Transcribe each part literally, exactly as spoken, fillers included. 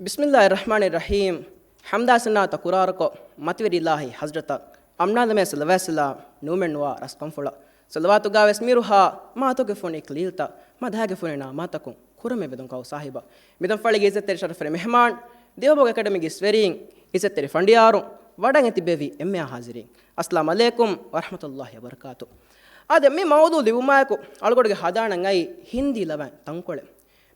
ބިސްމިއްލާހި ރަޙްމާނި ރަޙީމް. ޙަމްދާ ސަނާ ތަކުރާރުކޮށް، މަތިވެރި އިލާހީ ޙަޟްރަތަށް އަމްނާލަމޭ ޞަލަވާތް ސަލާމް ނޫމެއްނުވާ ރަސްކަންފުޅަށް، ޞަލަވާތުގާވެސް މިރުހާ މާތޮގެ ފޮނި ކްލީލްތައް، މަދާގެ ފޮނި ނާމާތަކުން ކުރަމެ ވެދުން ކައު ސާހިބަށް. މިދަން ފަޅިގެ އިއްޒަތްތެރި ޝަރަފުވެރި މެހްމާން، ދިވެހިބަހުގެ އެކަޑަމީގެ އިސްވެރީން، އިއްޒަތްތެރި ފަނޑިޔާރުން، ވަޑައިގެން ތިބެވި އެންމެހާ ޙާޒިރީން، އައްސަލާމު ޢަލައިކުމް ވަރަޙްމަތުﷲި ވަބަރަކާތު. އާދެ، މި މައުޟޫޢު ލިބުމާއެކު އަޅުގަޑުގެ ހަދާނަން އައީ ހިންދީ ލަވައިން ތަންކޮޅެއް.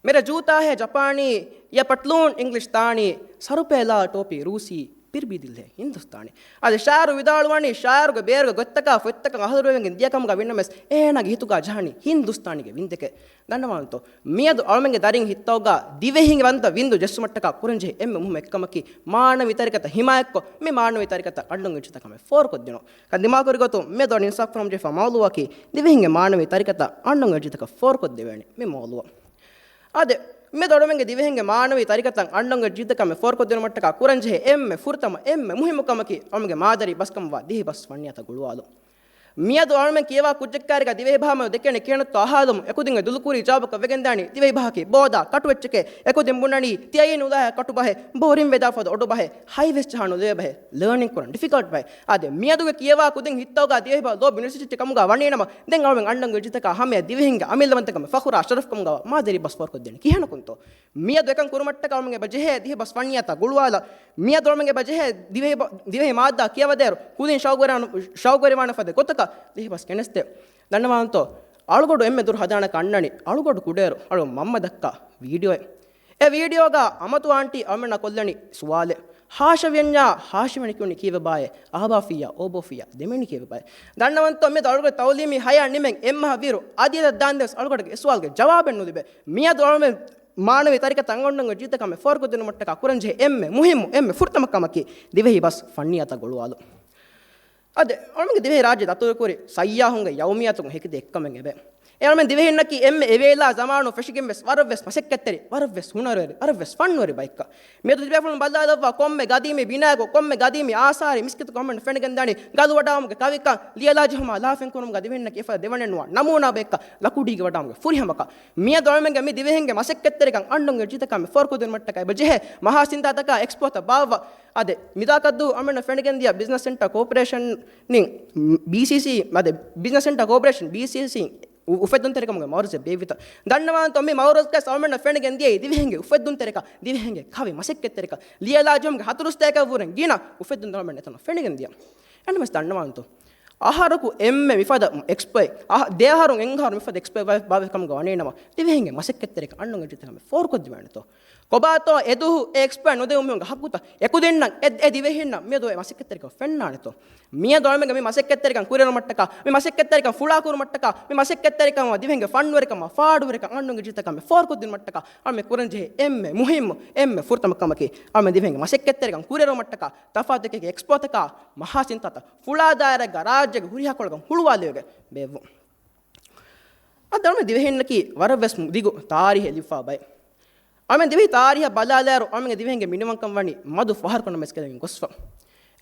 މެރަ ޖޫތާ ހޭ ޖަޕާނީ، ޔަ ޕަޓްލޫން އިންގްލިޝްތާނީ، ސަރުޕޭލާ ޓޯޕީ ރޫސީ، ޕިރުބީ ދިލް ހޭ ހިންދުސްތާނީ. އަދި ޝާއިރު ވިދާޅުވަނީ، ޝާއިރުގެ ބޭރުގެ ގޮތްތަކާ ފޮތްތަކަށް އަހަރުވެގެން ދިޔަ ކަމުގަ ވިންނަމެސް، އޭނާގެ ހިތުގަ ޖަހަނީ ހިންދުސްތާނީގެ ވިންދެކެއް. ދަންނަވާންތޯ؟ މިއަދު އަޅުމެންގެ ދަރިން ހިއްތައުގަ ދިވެހި ވަންތަ ވިންދު ޖެއްސުމަށްޓަކާ ކުރަންޖެހޭ އެންމެ މުހިއްމު އެއްކަމަކީ، މާނަވީ ތަރިކަތައް ހިމާޔަތްކޮށް، މި މާނަވީ ތަރިކަތައް އަންނަން އެއްޗިތައް ކަމެއް ފޯރުކޮށްދިނުން. ކަން ދިމާކުރި ގޮތުން މިއަދު އިންސާފު ފަރަމުން ޖެހިފަ މައުޟޫޢަކީ، ދިވެހިންގެ މާނަވީ ތަރިކަތައް އަންނަން އެއްޗިތަކަށް ފޯރުކޮށްދެވޭނެ މި މައުޟޫޢަށް. އާދެ، މިއަދު އަޅުމެންގެ ދިވެހިންގެ މާނަވީ ތަރިކަތަށް އަންނަން އެއްޗިތަކަށް ފޯރުކޮށްދިނުމަށްޓަކާ ކުރަންޖެހޭ އެންމެ ފުރަތަމަ، އެންމެ މުހިއްމު ކަމަކީ، އަޅުމެންގެ މާދަރީ ބަސްކަމަށްވާ ދިވެހި ބަސް ފަންނިޔާތައް ގުޅުވާލުން. މިއަދު އަޅުމެން ކިޔަވާ ކުއްޖަކާރިގަ ދިވެހި ބަހަށް ދެކޭނެ ކިޔަނުތޯ އަހާލުމުން އެކުދިންގެ ދުލުކުރީ ޖަވާބަކަށް ވެގެންދާނީ ދިވެހި ބަހަކީ ބޯދާ ކަޓު އެއްޗެކޭ. އެކުދިން ބުނަނީ ތިޔައީ ނުލާހެއް ކަޓު ބަހެއް، ބޯރިން ވެދާފަދަ އޮޑު ބަހެއް، ހަތް ވެސް ޖަހާ ނުލޭ ބަހެއް، ލާނިން ކުރަން ޑިފިކަލްޓް ބަހެއް. އާދެ، މިއަދުގެ ކިޔަވާ ކުދިން ހިއްތައުގަ ދިވެހި ބަހަށް ލޯބި ނުސިއްޗެއް ކަމުގަ ވަނީނަމަ، ދެން އަޅުމެން އަންނަން އެއްޗިތަކާ ހަމަޔަށް ދިވެހިންގެ އަމިއްލަވަންތަކަމެއް ފަޚުރާ ޝަރަފްކަމުގަ މާދަރީ ބަސް ފޯރުކޮށްދޭނެ. ކިހިނަކުންތޯ؟ މިއަދު އެކަން ކުރުމަށްޓަކާ އަޅުމެން އެބަ ޖެހޭ ދިވެހި ބަސް ފަންނިޔާތައް ގުޅުވާލަ، މިއަދު އަޅުމެން އެބަ ޖެހޭ ދިވެހި ބަ-، ދިވެހި މާއްދާ ކިޔަވަދޭއިރު، ކުދިން ޝައުގުވެރިވާން-، ޝައުގުވެރިވާނެ ފަދަ ގޮތަކަށް ދިވެހި ބަސް ގެނެސްދޭ. ދަންނަވާންތޯ؟ އަޅުގަޑު އެންމެ ދުރު ހަދާނަކަށް އަންނަނީ، އަޅުގަޑު ކުޑައިރު އަޅު މަންމަ ދައްކާ ވީޑިއޯއެއް. އެ ވީޑިއޯގަ އަމަތު އާންޓީ އަޅުމެންނާ ކޮށްލަނީ ސުވާލެއް. ހާޝިމީ ވަންޏާ، ހާޝިމީ ކިޔުނީ ކީއްވެބާއޭ؟ އާބާފިއްޔާ، އޯބޯފިއްޔާ، ދެމީނީ ކީއްވެބާއޭ؟ ދަންނަވަންތޯ، މިއަދު އަޅުގަޑު ތައުލީމީ ހަޔާތް ނިމެން އެއްމަހަށް ވީއިރު އަދިއަދަށް ދާންދެން ވެސް އަޅުގަޑުގެ އެ ސުވާލުގެ ޖަވާބެއް ނުލިބޭ. މިއަދު އަޅުމެން މާނަވީ ތަރިކަތައް އަންނަން އެއްޗިތަކަށް ފޯރުކޮށްދިނުމަށްޓަކާ ކުރަންޖެހޭ އެންމެ މުހިއްމު، އެންމެ ފުރަތަމަ ކަމަކީ ދިވެހި ބަސް ފަންނިޔާތައް ގުޅުވާލުން. އަދި އަޅުމެންގެ ދިވެހިރާއްޖެ ދަތުރުކުރި ސައްޔާހުންގެ ޔައުމިއްޔާތަކުން ހެކިދިޔަ އެއްކަމެއް އެބަ. އެ އަޅުމެން ދިވެހިންނަކީ އެންމެ އެވޭލާ ޒަމާނު ފެށިގެން ވެސް ވަރަށް ވެސް މަސައްކަތްތެރި، ވަރަށް ވެސް ހުނަރުވެރި، ވަރަށް ވެސް ފަންނުވެރި ބައެއްކަން. މިއަދު ތިބޭފުޅުން ބަލާލައްވާ ކޮންމެ ގަދީމީ ބިނާއަކު، ކޮންމެ ގަދީމީ އާސާރެއް މިސްކިތަކު އަޅުމެން ފެނިގެންދާނީ ގަލުވަޑާމުގެ ކަވިކަން، ލިޔެލާ ޖެހުމާ ލާފަން ކުރުމުގަ ދިވެހިންނަކީ އެފަދަ ދެވަނައެއް ނުވާ ނަމޫނާ ބައެއްކަން، ލަކުޑީގަ ވަޑާމުގެ ފުރިހަމަކަން. މިއަދު އަޅުމެންގެ މި ދިވެހިންގެ މަސައްކަތްތެރިކަން އަންނަން އެއްޗިތަކަށް މި ފޯރުކޮށްދިނުމަށްޓަކައި އެބަ ޖެހޭ މަހާ ސިންތާތަކާ އެކްސްޕޯތައް ބާއްވާ. އަދި މިދާކަށްދޫ އަޅުމެންނަށް ފެނިގެންދިޔަ ބިޒްނަސް ސެންޓަރ ކޯޕަރޭޝަން ބީސީސީ، އަދި ބިޒްނަސް ސެންޓަރ ކޯޕަރޭޝަން ބީސީސީ އު-، އުފެއްދުންތެރިކަމުގެ މައުރަޒެއް ބޭއްވިތަން. ދަންނަވާންތޯ، މި މައުރަޒުގަސް އަޅުމެންނަށް ފެނިގެން ދިޔައީ ދިވެހިންގެ އުފެއްދުންތެރިކަން، ދިވެހިންގެ ކަވި މަސައްކަތްތެރިކަން، ލިޔެލާ ޖެހުމުގެ ހަތަރު ސަތޭކަ ވުރެން ގިނަ އުފެއްދުން އަޅުމެން އެތަނަށް ފެނިގެން ދިޔަ. އެންމެސް ދަންނަވާންތޯ، އަހަރަކު އެންމެ މިފަދަ އެކްސްޕޯއެއް، އަހަ-، ދެ އަހަރުން އެއް އަހަރު މިފަދަ އެކްސްޕޯއެއް ބާ-، ބާވެ ކަމުގަ ވަނީނަމަ، ދިވެހިންގެ މަސައްކަތްތެރިކަން އަންނަން އެއްޗިތަކަށް މި ފޯރުކޮށްދެވޭނެތޯ؟ ކޮބާތޯ އެދުވަހު އެ އެކްސްޕޯއެއް ނުދެވުމުގެ ހައްގުތައް އެކުދިންނަށް އެ، އެ ދިވެހިންނަށް މިއަދު އެ މަސައްކަތްތެރިކަން ފެންނާނެތޯ؟ މިއަދު އަޅުމެންގެ މި މަސައްކަތްތެރިކަން ކުރިއެރުމަށްޓަކާ، މި މަސައްކަތްތެރިކަން ފުޅާކުރުމަށްޓަކާ، މި މަސައްކަތްތެރިކަން ދިވެހިންގެ ފަންނުވެރިކަމާ ފާޑުވެރިކަން އަންނަން އެއްޗިތަކަށް މި ފޯރުކޮށްދިނުމަށްޓަކާ، އަޅުމެން ކުރަންޖެހޭ އެންމެ މުހިއްމު، އެންމެ ފުރަތަމަ ކަމަކީ، އަޅުމެން ދިވެހިންގެ މަސައްކަތްތެރިކަން ކުރިއެރުމަށްޓަކާ، ތަފާތު އެކި އެކްސްޕޯތަކާ، މަހާ ސިންތާތައް ފުޅާ ދާއިރާއެއްގަ ރާއްޖޭގެ ހުރިހާ ކޮޅަކަށް ހުޅުވާލެވިގެން ބޭއްވުން. އަދި އަޅުމެން ދިވެހިންނަކީ ވަރަށް ވެސް ދިގު ތާރީހެއް ލިބިފާ ބައެއް. އަޅުމެން ދިވެހި ތާރީހަށް ބަލާލާއިރު، އަޅުމެންގެ ދިވެހިންގެ މިނިވަންކަން ވަނީ މަދު ފަހަރަކުން ނަމަވެސް ކެލެމެން ގޮސްފަ.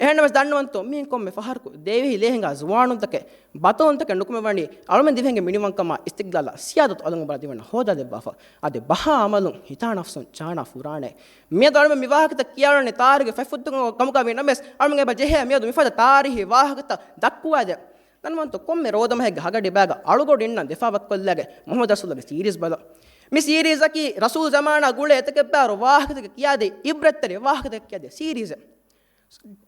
އެހެންނަމަވެސް ދަންނަވަންތޯ، މިއިން ކޮންމެ ފަހަރަކު ދިވެހި ލޭ ހިނގާ ޒުވާނުންތަކެއް، ބަތަލުންތަކެއް ނުކުމެވަނީ އަޅުމެން ދިވެހިންގެ މިނިވަންކަމާ އިސްތިގްލާލާ ސިޔާދަތު އަލުން ބަރާ ދިވެންނަށް ހޯދާ ދެއްވާފަ. އަދި ބަހާ އަމަލުން ހިތާ ނަފްސުން ޗާނާ ފުރާނެ. މިއަދު އަޅުމެން މި ވާހަކަތައް ކިޔާލަނީ ތާރީހުގެ ފަތްފުށްތަކުން ކަމުގަ ވީ ނަމަވެސް، އަޅުމެން އެބަ ޖެހޭ މިއަދު މިފަދަ ތާރީހީ ވާހަކަތައް ދައްކުވާދޭ. ދަންނަވަންތޯ، ކޮންމެ ރޯދަމަހެއްގެ ހަގަޑި ބައިގަ އަޅުގަޑު އިންނަން ދެފާ ވައްކޮށްލާގެ މުޙައްމަދު ރަސޫލުގެ ސީރީޒް ބަލަ. މި ސީރީޒަކީ ރަސޫލް ޒަމާނާ ގުޅޭ އެތަކެއްބާރު ވާހަކަތަކެއް ކިޔާދޭ، އިބްރަތްތެރި ވާހަކަތަކެއް ކިޔާދޭ ސީރީޒެއް.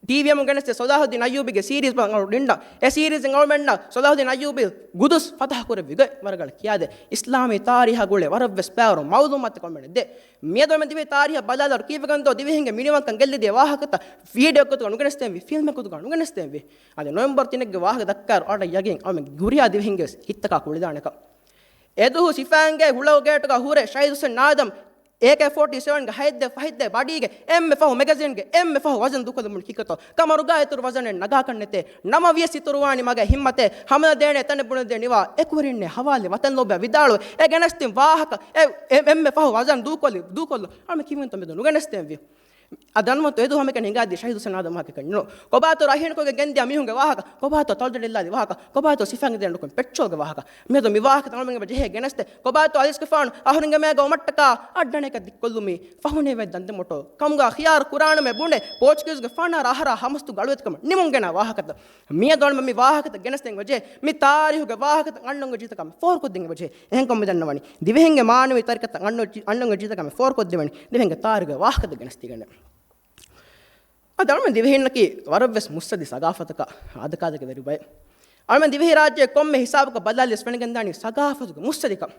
ޓީވީއަށް ގެނެސްދޭ ސޮލާހުއްދީން އައްޔޫބީގެ ސީރީޒް ބަލަން އަޅުގަޑު އިންނަން. އެ ސީރީޒް އަޅުމެންނަށް ސޮލާހުއްދީން އައްޔޫބީ ގުދުސް ފަތަހަ ކުރެއްވި ގޮތް ވަރަށް ރަނގަޅަށް ކިޔާދޭ. އިސްލާމީ ތާރީހާ ގުޅޭ ވަރަށް ވެސް ބައިވަރު މައުލޫމާތު އަޅުމެންނަށް ދޭ. މިއަދު އަޅުމެން ދިވެހި ތާރީހަށް ބަލާލާއިރު ކީއްވެގެންތޯ ދިވެހިންގެ މިނިވަންކަން ގެއްލިދިޔަ ވާހަކަތައް ވީޑިއޯ ގޮތުގަ ނުގެނެސްދޭންވީ، ފިލްމެއް ގޮތުގަ ނުގެނެސްދޭންވީ. އަދި ނޮވެމްބަރު ތިނެއްގެ ވާހަކަ ދައްކާއިރު އަޅުގަޑަށް ޔަގީން އަޅުމެން ހުރިހާ ދިވެހިންގެ ވެސް ހިތްތަކާ ކުޅިދާނެކަން. އެދުވަހު ސިފައިންގެ ހުޅަހުގޭޓުގަ ހުރެ ޝަހީދު ހުސެން އާދަމް އޭކޭ ފޯޓީ ސެވަންގެ ހަތްދެއް ފަހެއްދެއް ބަޑީގެ އެންމެ ފަހު މެގަޒިންގެ އެންމެ ފަހު ވަޒަން ދޫކޮށްލަމުން ކިކޮތޯ ކަމަރުގާ އިތުރު ވަޒަނެއް ނަގާކަށް ނެތޭ. ނަމަވިޔަސް އިތުރުވާނީ މަގޭ ހިއްމަތޭ. ހަމަލަ ދޭނެ ތަނެއް ބުނެދޭ ނިވާ. އެކުވެރިންނޭ ހަވާލެ ވަތަން ލޯބިޔާ ވިދާޅުވެ. އެ ގެނެސްދިން ވާހަކަ އެ، އެ، އެންމެ ފަހު ވަޒަން ދޫކޮށްލި، ދޫކޮށްލު. އަޅުމެން ކިޔުމެންތޯ މެދު ނުގެނެސްދޭންވީ. އަދި އަންމަތު އެދު ހަމަކަން ހިނގާދީ ޝަހީދު ހުސެން އާދަމް ވާހަކަ ނޫން. ކޮބާތޯ ރަހީން ކޮގެ ގެންދިޔަ މީހުންގެ ވާހަކަ، ކޮބާތޯ ތަޅުދަނޑި ލާދި ވާހަކަ، ކޮބާތޯ ސިފަ ގެންދިޔަ ނުކުން ޕެޓްރޯލްގެ ވާހަކަ. މިއަދު މި ވާހަކަ ތަޅުމެން ޖެހޭ ގެނެސްދެ، ކޮބާތޯ އަލީސްގެފާނު އަހުރެންގެ މޭގަ އޮމަށްޓަކާ އައްޑަނެކަށް ދިއްކޮށްލުމީ، ފަހުނޭވެ ދަންދެމޮޓޯ ކަމުގަ ޚިޔާރު ކުރާނަމޭ ބުނެ، ޕޯޗުގީޒުގެ ފަނަރަ އަހަރާ ހަމަސްތު ގަޅުވެތިކަމަށް ނިމުން ގެނަ ވާހަކަތައް. މިއަދު އަޅުމެން މި ވާހަކަތައް ގެނެސްދޭން ވެޖެ، މި ތާރީހުގެ ވާހަކަތައް އަންނަންގެ ޖީތަކަށް ފޯރުކޮށްދޭން ވެޖެ. އެހެންކަމުން ދަންނަވަނީ، ދިވެހިންގެ މާނަވީ ތަރިކަތައް އަންނަންގެ ޖީ-، އަންނަންގެ ޖީތަކަށް ފޯރުކޮށްދެވެނީ، ދިވެހިންގެ ތާރީހުގެ ވާހަކަތައް ގެނެސްދީގެން. އަދި އަޅުމެން ދިވެހިންނަކީ ވަރަށްވެސް މުއްސަދި ސަގާފަތަކަށް އާދަކާދަކަށް ވެރި ބައެއް. އަޅުމެން ދިވެހި ރާއްޖެ ކޮންމެ ހިސާބަކަށް ބަލާލިޔަސް ފެނިގެންދާނީ ސަގާފަތުގެ މުއްސަދިކަން.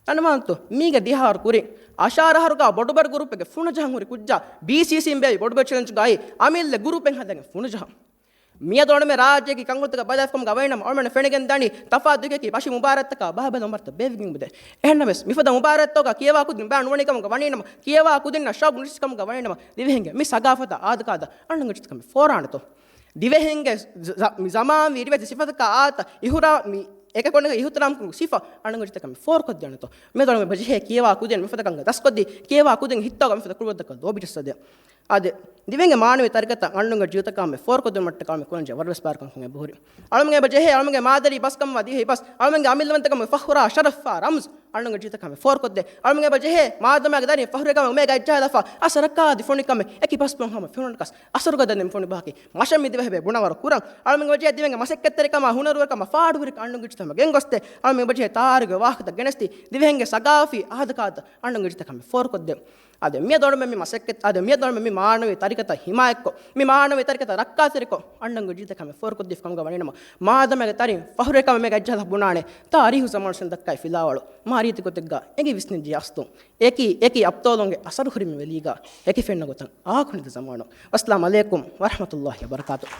ދަންނަވާންތޯ، މީގެ ދިހަ އަހަރު ކުރިން އަށާރަ އަހަރުގަ ބޮޑުބަރު ގުރޫޕެއްގެ ފުނަޖަހަން ހުރި ކުއްޖާ ބީސީސީ ބޭއި ބޮޑުބަރު ޗެލެންޖުގައި އަމިއްލަ ގުރޫޕެއް ހަދަން ފުނަޖަހަން. މިއަދު އަޅުމެން ރާއްޖޭގެ ކަންކޮޅުތަކަށް ބަލާފަ ކަމުގަ ވަނީނަމަ، އަޅުމެން ފެނިގެން ދާނީ ތަފާތު ދުވަހަކީ ބަށި މުބާރާތްތަކާ ބައިބަލަ މަރުތަ ބޭއްވިގެން ބުދެ. އެހެންނަމަވެސް، މިފަދަ މުބާރާތްތަކުގަ ކިޔަވާ ކުދިން ބައި ނުވަނީ ކަމުގަ ވަނީނަމަ، ކިޔަވާ ކުދިންނަށް ޝައުގު ނުސި ކަމުގަ ވަނީނަމަ، ދިވެހިންގެ މި ސަގާފަތާ އާދަކާދަ އަންނަންގެ ޖީތަކަށް މި ފޯރާނެތޯ؟ ދިވެހިންގެ ޒަ-، ޒަ-، މި ޒަމާންވީ ރިވެތި ސިފަތަކާ އާތަ އިހުރާ މި އެކަކުން އިހުތިރާމްކުރު ސިފަ އަންނަންގެ ޖީތަކަށް މި ފޯރުކޮށްދޭނެތޯ؟ މިއަދު އަޅުމެން ބަޖެހޭ ކިޔަވާ ކުދިން މިފަދަ ކަމުގަ ދަސްކޮށްދީ، ކިޔަވާ ކުދިން ހިތާގަ މިފަދަ ކުޅަދަކަށް ލޯބިޖައްސަދޭ. އާދެ، ދިވެހިންގެ މާނަވީ ތަރިކަތައް އަންނަންގެ ޖީތަކާ މި ފޯރުކޮށްދިނުމަށްޓަކާ މި ކުރަންޖެ ވަރަށްވެސް ބާރުކަން ކޮން އެބަހުރި. އަޅުމެން އެބަ ޖެހޭ އަޅުމެންގެ މާދަރީ ބަސްކަމަށް ދިވެހި ބަސް، އަޅުމެންގެ އަމިއްލަވަންތަކަމުގެ ފަޚުރާ ޝަރަފާ ރަމްޒު އަންނަންގެ ޖީތަކާ މި ފޯރުކޮށްދޭ. އަޅުމެން އެބަ ޖެހޭ މާދަމާގެ ދަރިން ފަޚުރުވެރިކަމަށް އުމޭގަ އެއްޖާލަފާ އަސަރަކާ އަދި ފޮނިކަމެއް އެކި ބަސްބުން ހަމަ ފެނުނަކަސް އަސަރުގަ ދަންދެން ފޮނި ބަހަކީ މަށަށް މި ދިވެހި ބޭ ބުނަވަރު ކުރަން. އަޅުމެން އެބަ ޖެހޭ ދިވެހިންގެ މަސައްކަތްތެރިކަމާ ހުނަރުވެރިކަމާ ފާޑުވެރިކަން އަންނަންގެ ޖީތަކަށް ގެންގޮސްދޭ. އަޅުމެން އެބަ ޖެހޭ ތާރީހުގެ ވާހަކަތައް ގެނެސްދީ، ދިވެހިންގެ ސަގާފީ އާދަކާދަ އަންނަންގެ ޖީތަކަށް މި ފޯރުކޮށްދޭ. އަދި މިއަދު އަޅުމެން މި މަސައްކަތް، އަދި މިއަދު އަޅުމެން މި މާނަވީ ތަރިކަތައް ހިމާޔަތްކޮށް، މި މާނަވީ ތަރިކަތައް ރައްކާތެރިކޮށް އަންނަންގެ ޖީތަކަށް މި ފޯރުކޮށްދީފަ ކަމުގަ ވަނީނަމަ، މާދަމާގެ ދަރިން ފަޚުރުވެރިކަމަށް އުމޭގަ އެއްޖާލަފާ ބުނާނެ، ތާރީހު ޒަމާނު ދައްކާ ފިލާވަޅު، މާ ރީތި ގޮތެއްގަ އެނގި ވިސްނި ޖިޔާސްތު، އެކި، އެކި އަބްޠާލުންގެ އަސަރު ހުރި މި ވެލީގަ އެކި ފެންނަ ގޮތަށް އާކުނިދ ޒަމާނު. އައްސަލާމު ޢަލައިކުމް ވަރަޙްމަތުﷲ ވަބަރަކާތުހު.